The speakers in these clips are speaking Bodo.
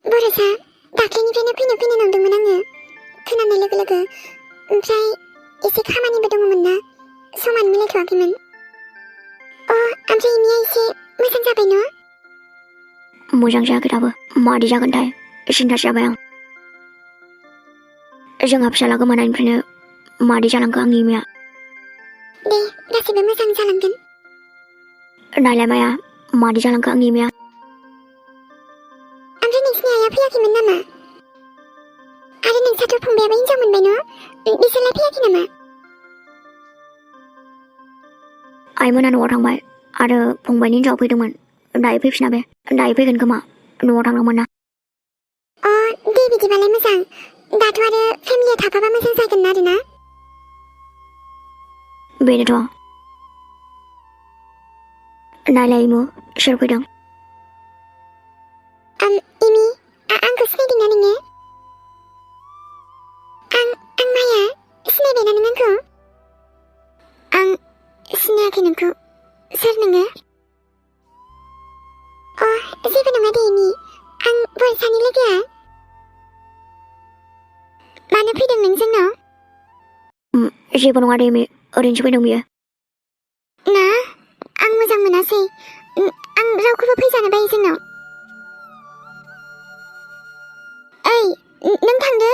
बर'सा दाख्लैनिफ्रायनो फैनो नंदोंमोन आङो खोनानाय लोगो लोगो ओमफ्राय एसे खामानिबो दङमोन ना समानो मिलायथ'वाखैमोन। ओमफ्राय इमिया एसे मोजां जाबाय न'? मोजां जायाखै दाबो मादि जागोनथाय सिन्थासो जाबाय आं। जोंहा फिसाला गोमानायनिफ्रायनो मादि जालांखो आंनि इमिया। दे गासैबो मोजां जालांगोन। नायलाय माया मादि जालांखो आंनि इमिया। ओमफ्राय नोंसिनि आइया फैयाखैमोन नामा? आरो नोंसाथ' फंबायाबो हिनजाव मोनबाय न'? बिसोरलाय फैयाखै नामा? आइमोना न'आव थांबाय आरो फंबायनि हिनजाव फैदोंमोन। दायो फैफिना बे दायो फैगोन खोमा न'आव थांदोंमोन ना। दे बिदिबालाय मोजां। दाथ' आरो फेमिलिया थाफाबा मोजां जागोन आरोना। बेनोथ'। नायलाय इमु सोर फैदों। इमि आंखौ सिनायदोंना नोङो? आं माया सिनायबायना नों आंखौ? आं सिनायाखै नोंखौ। सोर नोङो? जेबो नङा दे इमि। आं बर'सानि लोगोआ। मानो फैदों नों जोंनाव? जेबो नङा दे इमि ओरैनोसो फैदों बियो। ना आं मोजां मोनासै। आं रावखौबो फैजानो बायो जोंनाव। ओइ नों थांदो।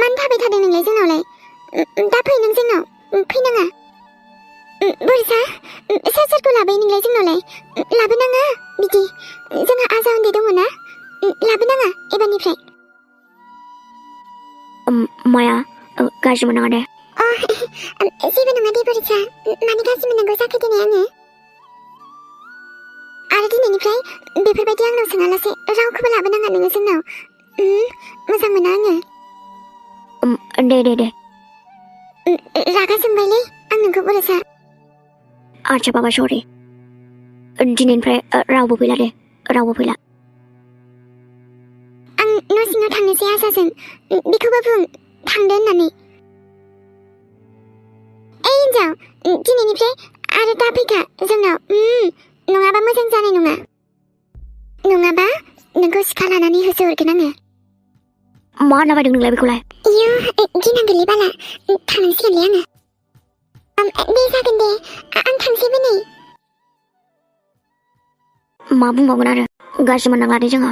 मानो थाबाय थादों नोंलाय जोंनावलाय? दा फै नों जोंनाव फैनाङा। बर'सा सोर सोरखौ लाबोयो नोंलाय जोंनावलाय? लाबोनाङा बिदि। जोंहा आजा उन्दै दङ ना। लाबोनाङा एबारनिफ्राय। माया गाज्रि मोननाङा दे। जेबो नङा दे बर'सा। मानो गाज्रि मोननांगौ जाखो दिनै आङो? आरो दिनैनिफ्राय बेफोरबायदि आंनाव सोङालासे रावखौबो लाबोनाङा नोङो जोंनाव। मोजां मोना आङो। दे रागा जोंबायलै आं नोंखौ बर'सा। आच्छा बाबा सरि। दिनैनिफ्राय रावबो फैला दे रावबो फैला। आं न' सिङाव थांनोसै आजाजों। बेखौबो बुं थांदो होननानै। ओइ हिन्जाव दिनैनिफ्राय आरो दा फैखा जोंनाव। नङाबा मोजां जानाय नङा। नङाबा नोंखौ सिखा लानानै होसोहरगोन आङो। मा होनना बायदों नोंलाय बेखौलाय? गिनांगोनलै बाला। थांनांसिगोनलै आङो। दे जागोन दे आं थांसैबो नै। मा बुंबावगोन आरो गाज्रि मोननांला दे जोंहा।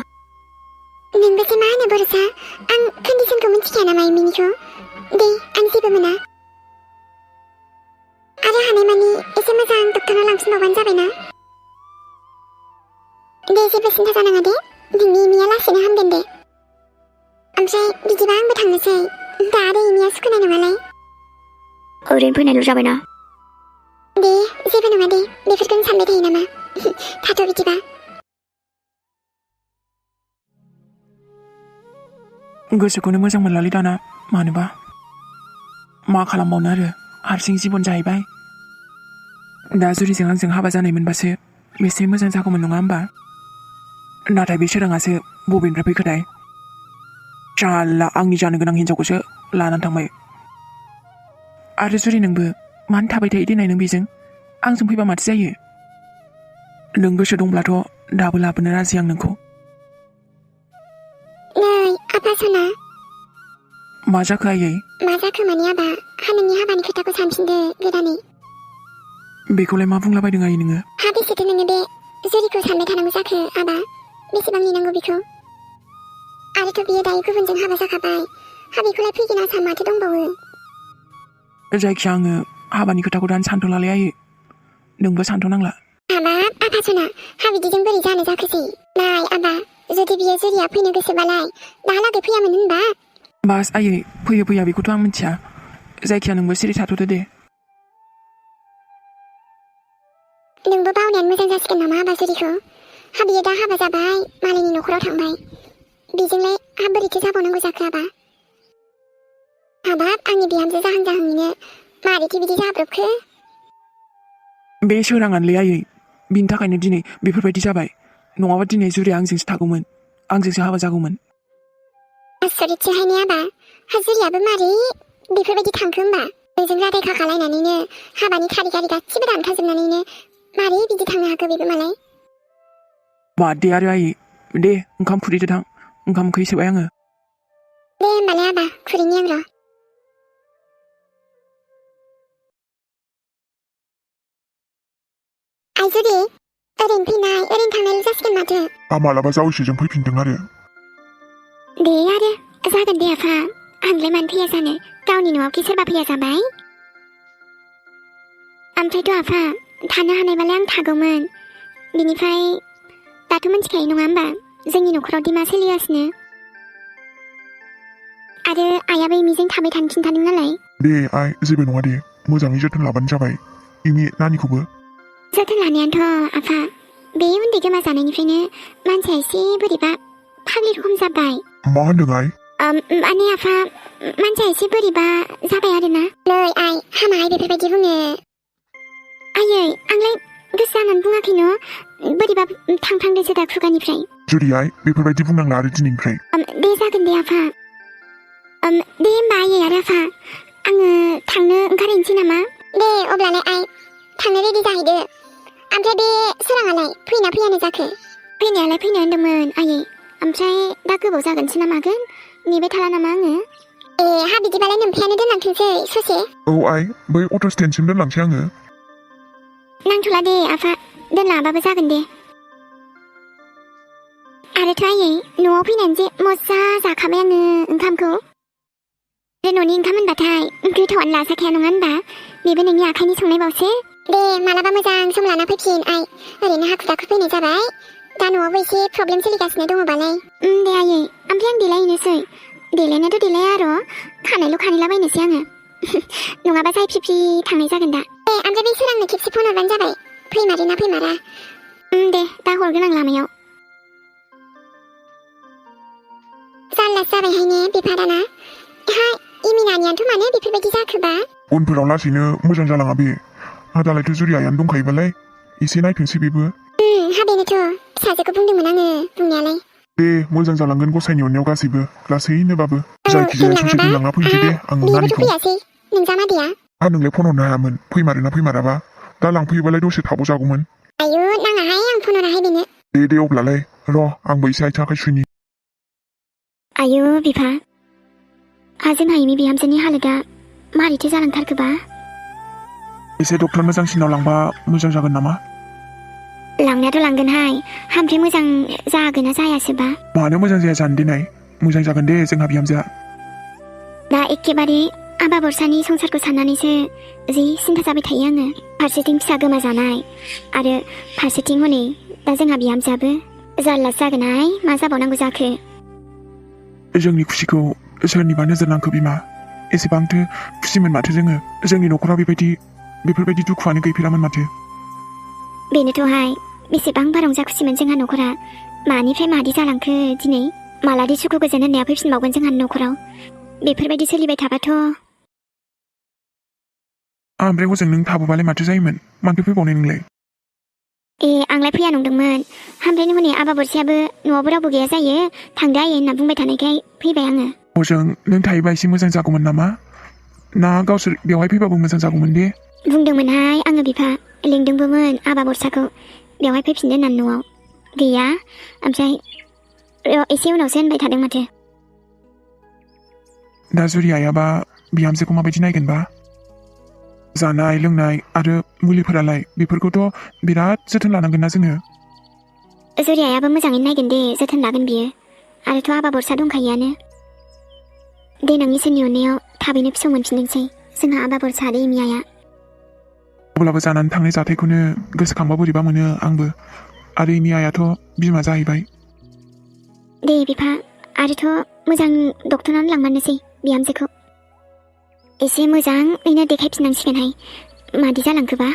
नोंबोसो मा होनो बर'सा। आं कन्डिसनखौ मिथिखाया नामा इमिनिखौ। दे आं जेबो मोना। आरो हानायमानि एसे मोजां डक्टरनाव लांफिनबावबानो जाबायना। दे जेबो सिन्था जानाङा दे। नोंनि इमिया लासैनो हामगोन दे। ओमफ्राय बिदिबा आंबो थांनोसै। दा आरो इमिया सुखुनाय नङालाय। ओरैनो फैनायल' जाबायना। दे जेबो नङा दे। बेफोरखौनो सानबाय थायो नामा? थाथ' बिदिबा। गोसोखौनो मोजां मोनलालै दाना मानोबा। मा खालामबावनो आरो हारसिं जिबन जाहैबाय। दा जुरिजों आंजों हाबा जानाय मोनबासो बेसे मोजां जागौमोन नङा होमबा? नाथाय बे सोराङासो बबेनिफ्राय फैखोथाय? जारला आंनि जानो गोनां हिनजावखौसो लानानै थांबाय। आरो जुरि नोंबो मानो थाबाय थायो देनाय नों बेजों? आंजों फैबा माथो जायो? नों गोसो दंब्लाथ' दाबो लाबोनो राजि आं नोंखौ। नै आफा सना। मा जाखो आयै? मा जाखो माने आबा? नोंनि हाबानि खोथाखौ सानफिनदो गोदानै। बेखौलाय मा बुंलाबायदों आयै नोङो? बेसेथो नोङो बे जुरिखौ सानबाय थानांगौ जाखो आबा? बेसेबां नेनांगौ बेखौ? आरोथ' बियो दायो गुबुनजों हाबा जाखाबाय। बेखौलाय फैगोन आसा माथो दंबावो? जायखिया आङो हाबानि खोथाखौ दानो सानथ'लालै आयै। नोंबो सानथ'नांला। हाबाब आफा सना बिदिजों बोरै जानो जाखोसै? नाय आबा जुदि बियो जुरिया फैनो गोसोबालाय दाहालागै फैयामोन होनबा? बास आयै फैयो फैया बेखौथ' आं मिथिया। जायखिया नोंबो सिरि थाथ'दो दे। नोंबो बावनायानो मोजां जासिगोन नामा आबा जुरिखौ? बियो दा हाबा जाबाय मालायनि न'खराव थांबाय। बेजोंलाय बोरैथो जाबावनांगौ जाखो आबा? हाबाब आंनि बिहामजो जाहां जाहांनिनो मारैथो बिदि जाब्रबखो? बे सोराङानोलै आयै। बिनि थाखायनो दिनै बेफोरबायदि जाबाय। नङाबा दिनै जुरिया आंजोंसो थागौमोन। आंजोंसो हाबा जागौमोन। आसरितसोहायने आबा। जुरियाबो मारै बेफोरबायदि थांखो होमबा? नोंजों रादाय खाखालायनानैनो हाबानि थारिख आरि गासिबो दानखाजोबनानैनो मारै बिदि थांनो हाखो बेबो मालाय? बाद दे आरो आयै। दे ओंखाम खुरैदो थां। ओंखाम ओंख्रि सोबाय आङो दे होमबालाय आबा खुरैनि आं र' आइ जुदि ओरैनो फैनाय ओरैनो थांनायल' जासिगोन माथो मालाबा जावैसोजों फैफिनदों आरो दे आरो जागोन दे आफा आंलाय मानो फैया जानो गावनि न'आवखि सोरबा फैया जाबाय ओमफ्रायथ' आफा थानो हानायबालाय आं थागौमोन बिनिफ्राय दाथ' मिथिखायो नङा होमबा जोंनि न'खराव दि मा सोलिगासिनो आरो आइयाबो इमिजों थाबाय थानो खिन्थादों नालाय दे आइ जेबो नङा दे मोजाङै जोथोन लाबानो जाबाय इमि नानिखौबो जोथोन लानायानोथ' आफा बे उन्दै गोमाजानायनिफ्रायनो मानसिया एसे बोरैबा फाग्लि रखम जाबाय मा होनदों आइ माने आफा मानसिया एसे बोरैबा जाबाय आरोना नै आइ हामाहाय बेफोरबायदि बुङो आयै आंलाय गोसो जानानै बुङाखै न' बोरैबा थांफ्लांदोंसो दा खुगानिफ्राय जुदि आइ बेफोरबायदि बुंनांला आरो दिनैनिफ्राय दे जागोन दे आफा दे होमबा आयै आरो आफा आङो थांनो ओंखारहैनोसै नामा दे अब्लालाय आइ थांनो रेडि जाहैदो ओमफ्राय बे सोराङालाय फैना फैयानो जाखो फैनायालाय फैनो होन्दोंमोन आयै ओमफ्राय दा गोबाव जागोनसो ना मागोन नेबाय थाला नामा आङो हा बिदिबालाय नोमफायानो दोनलांथोंसै ससे औ आइ बै अट' स्टेन्डसिम दोनलांसै आङो नांथ'ला दे आफा दोनलाङाबाबो जागोन दे आरोथ' आयै न'आव फैनानै जे मजा जाखाबाय आङो ओंखामखौ बे न'नि ओंखाम होनबाथाय गोथावानो लाजाखाया नङा होनबा बेबो नोंनि आखाइनि संनाय बावसो दे मालाबा मोजां सम लाना फैफिन आइ ओरैनो हाखु दाखु फैनाय जाबाय दा न'आवबो एसे प्रब्लेम सोलिगासिनो दङबालाय दे आयै ओमफ्राय आं देलायहैनोसै देलायनायाथ' देलाया आरो खानायल' खानायलाबायनोसै आङो नङाबा जाय फ्रि थांनाय जागोन दा ओमफ्राय बे सोरांनो खेबसे फन हरबानो जाबाय फैमारो ना फैमारा दे दा हरगोन आं लामायाव जारलासो जाबायहाय ने बिफादाना हाय इमिनानियाथ' मानो बेफोरबायदि जाखोबा उनफोराव लासैनो मोजां जालाङा बे दालायथ' जुरि आइयानो दंखायोबालाय एसे नायथोंसै बेबो बेनोथ' फिसाजोखौ बुंदोंमोन आङो बुंनायालाय दे मोजां जालांगोन गसाइनि अननायाव गासैबो लासैनोबाबो जायखिजाया ससे दोनलांना फैनोसै दे आं नानिखौ फैयासै नोंजामादैया नोंलाय फन हरनो हायामोन फैमारोना फैमाराबा दा लांफैयोबालाय दसे थाबाव जागौमोन आयु नाङाहाय आं फन हराहाय बेनो दे अब्लालाय र' आंबो एसे आथिं आखाइ सुनि आयु बिफा जोंहा इमि बिहामजोनि हालोदा मारैथो जालांथारखोबा एसे डक्टर मोजांसिनाव लांबा मोजां जागोन नामा लांनायाथ' लांगोनहाय हामफ्राय मोजां जागोन ना जायासोबा मानो मोजां जाया जानो देनाय मोजां जागोन दे जोंहा बिहामजोआ दा एखेबारे आबा बरसानि संसारखौ साननानैसो जि सिन्था जाबाय थायो आङो फारसेथिं फिसा गोमाजानाय आरो फारसेथिं हनै दा जोंहा बिहामजोआबो जारलासो जागोनहाय मा जाबावनांगौ जाखो जोंनि खुसिखौ सोरनिबा नोजोर नांखो बिमा एसेबांथो खुसिमोन माथो जोङो जोंनि न'खराव बेफोरबायदि दुखुआनो गैफेरामोन माथो बेनोथ'हाय बेसेबांबा रंजा खुसिमोन जोंहा न'खरा मानिफ्राय मादि जालांखो दिनै मालादि सुखु गोजोन होननाया फैफिनबावगोन जोंहा न'खराव बेफोरबायदि सोलिबाय थाबाथ' ओमफ्राय हजों नों थाबोबालाय माथो जायोमोन मानोथो फैबावनाय नोंलाय आंलाय फैया नंदोंमोन ओमफ्राय हनै आबा बरसायाबो न'आवबो रावबो गैया जायो थांदो आयै होनना बुंबाय थानायखाय फैबाय आङो हजों नों थायोबा एसे मोजां जागौमोन नामा ना गावसोर बेवहाय फैबाबो मोजां जागौमोन दे बुंदोंमोनहाय आङो बिफा लिंदोंबोमोन आबा बरसाखौ बेवहाय फैफिनदो होननानै न'आव गैया ओमफ्राय एसे उनावसो होनबाय थादों माथो दा जुरि आइयाबा बिहामजोखौ माबायदि नायगोनबा जानाय लोंनाय आरो मुलिफोरालाय बेफोरखौथ' बिराद जोथोन लानांगोन ना जोङो जुरि आइयाबो मोजाङैनो नायगोन दे जोथोन लागोन बियो आरोथ' आबा बरसा दंखायोआनो देनां इसोरनि अननायाव थाबैनो फिसौ मोनफिनदोंसै जोंहा आबा बरसा आरो इमि आइया अब्लाबो जानानै थांनाय जाथायखौनो गोसोखांबा बोरैबा मोनो आंबो आरो इमि आइयाथ' बिमा जाहैबाय दे बिफा आरोथ' मोजां डक्टरनावनो लांमारनोसै बिहामजोखौ एसे मोजाङैनो देखायफिननांसिगोनहाय मादि जालांखोबा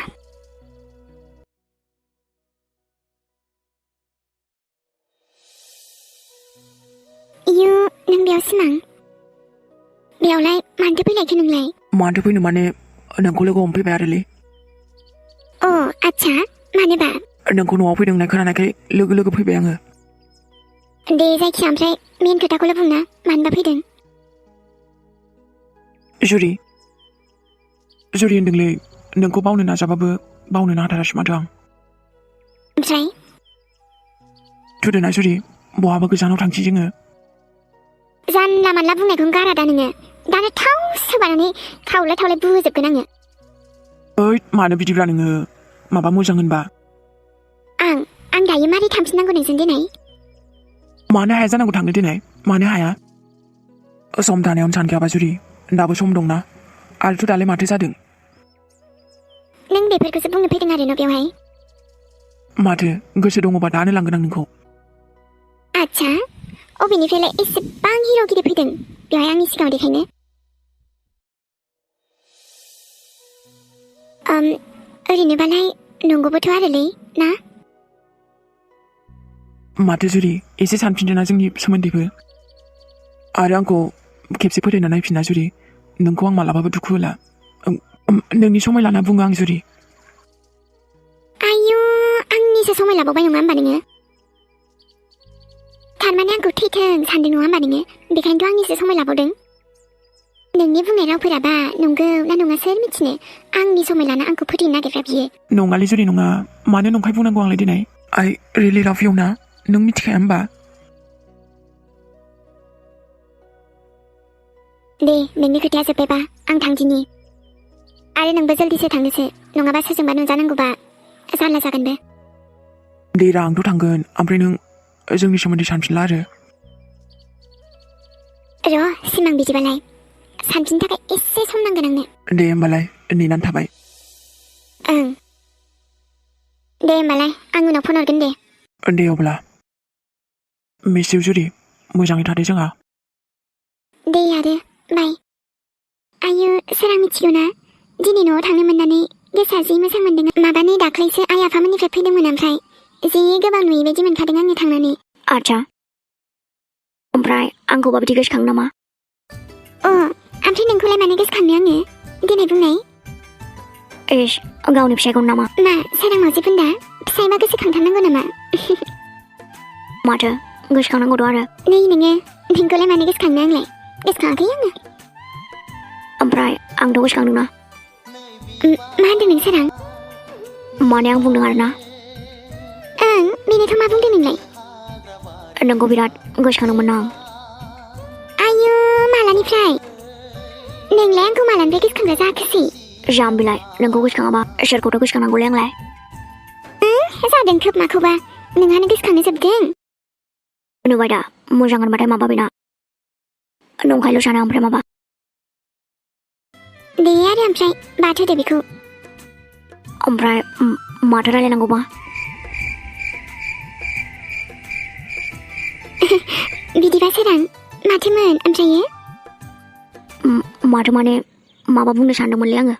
इयु नों बेयाव सिमां बेयावलाय मानोथो फैलायखो नोंलाय मानोथो फैनो माने नोंखौ लोगो हमफैबाय आरोलै आच्छा मानोबा नोंखौ न'आव फैदों होननाय खोनानायखाय लोगो फैबाय आङो दे जायखिया ओमफ्राय मेन खोथाखौल' बुंना मानोबा फैदों जुरि होनदोंलै नोंखौ बावनो नाजाबाबो बावनो हाथारासै माथो आं ओमफ्राय थुदोना जुरि बहाबा गोजानाव थांसै जोङो जानला मानला बुंनायखौनो गारा दा नोङो दानो थाव सोबानानै खावलाय थावलाय बुहोजोबगोन आङो ओइ मानो बिदिब्ला नोङो माबा मोजां होनबा आं दायो मारै थांफिननांगौ नोंजों दिनै मानो हाया जानांगौ थांनो दिनै मानो हाया सम थानायावनो सानखायाबा जुरि दाबो सम दंना आरोथ' दालाय माथो जादों नों बेफोरखौसो बुंनो फैदों आरो न' बेवहाय माथो गोसो दङबा दानो लांगोन आं नोंखौ आच्छा अबेनिफ्रायलाय एसेबां हिर'गिरि फैदों बेवहाय आंनि सिगाङाव देखायनो ओरैनोबालाय नंगौबोथ' आरोलै ना माथो जुरि एसे सानफिनदोना जोंनि सोमोन्दैबो आरो आंखौ खेबसे फोथायना नायफिनना जुरि नोंखौ आं मालाबाबो दुखु होला नोंनि समाय लाना बुङो आं जुरि आयु आंनिसो समाय लाबावबाय नङा होमबा नोङो थारमाने आंखौ थैथों सानदों नङा होमबा नोङो बेखायनोथ' आंनिसो समाय लाबावदों नोंनि बुंनाय रावफोराबा नंगौ ना नङा सोर मिथिनो आंनि समाय लाना आंखौ फोथैनो नागिरग्रा बियो नङालै जुरि नङा मानो नंखाय बुंनांगौ आंलाय दिनै आइ रियेलि लाभ इउ ना नों मिथिखाया होमबा दे नोंनि खोथाया जोब्बायबा आं थांदिनि आरो नोंबो जल्दिसो थांनोसो नङाबा सोरजोंबा नुजानांगौबा जारला जागोनबो दे रा आंथ' थांगोन ओमफ्राय नों जोंनि सोमोन्दै सानफिनला आरो र' सिमां बिदिबालाय सानफिननो थाखाय एसे सम नांगोन आंनो दे होमबालाय नेनानै थाबाय ओं दे होमबालाय आं उनाव फन हरगोन दे दे अब्ला मिसिउ जुरि मोजाङै थादो जोंहा दे आरो बाय आयु सोर आं मिथिगौ ना दिनै न'आव थांनो मोननानै गोसोआ जि मोजां मोनदों माबानि दाख्लैसो आइ आफामोननिफ्राय फैदोंमोन ओमफ्राय जि गोबां नुयै बायदि मोनखादों आङो थांनानै आच्छा ओमफ्राय आंखौबा बिदि गोसोखाङो नामा ओमफ्राय नोंखौलाय मानो गोसोखांनो आङो दिनै बुंनाय इस गावनि फिसायखौ नामा मा सोरां मावजि बुन्दा फिसायबा गोसोखांथारनांगौ नामा माथो गोसोखांनांगौथ' आरो नै नोङो नोंखौलाय मानो गोसोखांनो आंलाय गोसोखाङाखै आङो ओमफ्राय आंथ' गोसोखांदोंना मा होनदों नों सोरां माने आं बुंदों आरोना ओं बेनोथ' मा बुंदों नोंलाय नोंखौ बिराद गोसोखांदोंमोन आं आयु मालानिफ्राय नोंलाय आंखौ मालानिफ्राय गोसोखांग्रा जाखोसै जाम्बिलाय नोंखौ गोसोखाङाबा सोरखौथ' गोसोखांनांगौलै आंलाय जादों खोब माखौबा नोंहानो गोसोखांनो जोबदों नुबाय दा मोजां होनबाथाय माबा बेना नंखायल' सानो ओमफ्राय माबा दे आरो ओमफ्राय बाद होदो बेखौ ओमफ्राय माथो रायलायनांगौबा बिदिबा सोरां माथोमोन ओमफ्रायो माथो माने माबा बुंनो सानदोंमोनलै आङो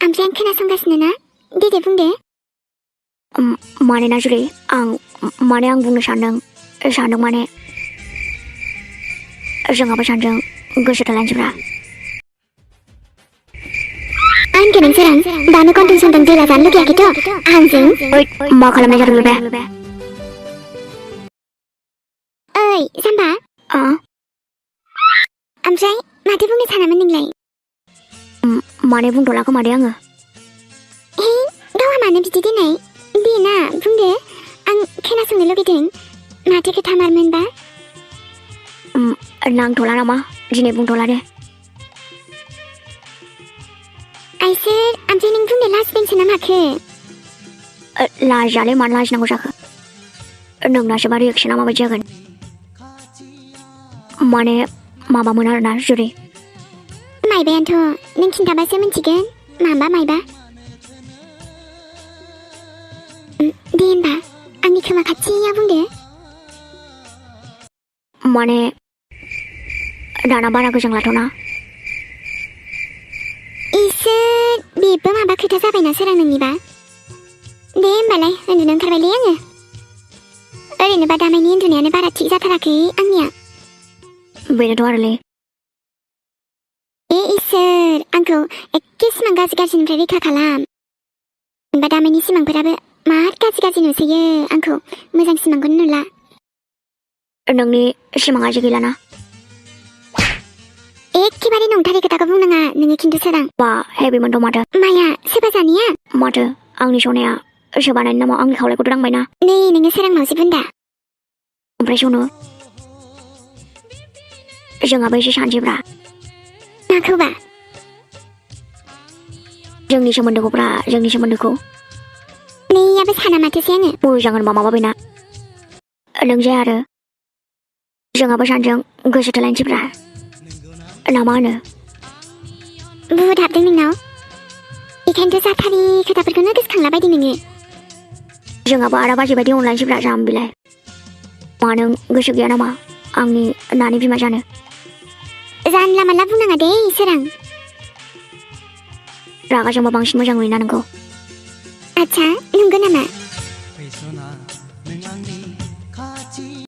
ओमफ्राय आं खोनासंगासिनो ना दे बुंदो माने ना जुलि आं बुंनो सानदों माने जोंहाबो सानजों गोसो थोलायनोसैब्रा आंखौ नों सोरां दानो कन्टन सन्टन जेला जानो लुगैयाखैथ' आंजों मा खालामनाय जादों बे ओइ जाम्बा ओमफ्राय माथो बुंनो सानामोन नोंलाय माने बुंथ'ला खोमादे आङो हे गावहा मानो बिदि देनाय दे ना बुंदो आं खोनासंनो लुगैदों माथो खोथा मारमोनबा नांथ'ला नामा दिनै बुंथ'ला दे आइसोर ओमफ्राय नों बुंनो लाजिदोंसो ना माखो लाजियालै मानो लाजिनांगौ जाखो नोंनासोबा रिएक्सना माबायदि जागोन माने माबामोन आरोना जुरि माइबायानोथ' नों खिन्थाबासो मिथिगोन माबा माइबा दे होनबा आंनि खोमा खाथियाव बुंदो माने दाना बारा गोजां लाथ'ना इसोर बेबो माबा खोथा जाबायना सोरां नोंनिबा दे होमबालाय उन्दुनो ओंखारबायलै आङो ओरैनोबा दामायनि उन्दुनायानो बारा थिग जाथाराखै आंनिया बेनोथ' आरोलै इसोर आंखौ एखे सिमां गाज्रिनिफ्राय रैखा खालाम होनबा दामायनि सिमांफोराबो मार गाज्रि नुसोयो आंखौ मोजां सिमांखौनो नुला नोंनि सिमाङा जे गैलाना एखेबारे नंथारै खोथाखौ बुंनाङा नोङो खिन्थु सोरां बा हेबिमोनथ' माथो माया सोरबा जानाया माथो आंनि सनाया सोबानायनि नामाव आंनि खावलायखौथ' दांबायना नै नोङो सोरां मावजि बुन्दा ओमफ्राय सनो जोंहाबो एसे सानसेब्रा माखौबा जोंनि सोमोन्दोखौब्रा जोंनि सोमोन्दोखौ नैयाबो साना माथोसै आङो मोजां होनबा माबा बेना नोंजे आरो जोंहाबो सानजों गोसो थोलायनोसैब्रा ना मा होनो बुहुद हाबदों नोंनाव बेखायनोथ' जाथारि खोथाफोरखौनो गोसोखांलाबायदों नोङो जोंहाबो आदा बाजै बायदि अनलायनोसैब्रा जाम्बिलाय मा नों गोसो गैया नामा आंनि नानि बिमा जानो जानला मानला बुंनाङा दे सोरां रागा जोंबा बांसिन मोजां नुयोना नोंखौ आच्छा नंगौ नामा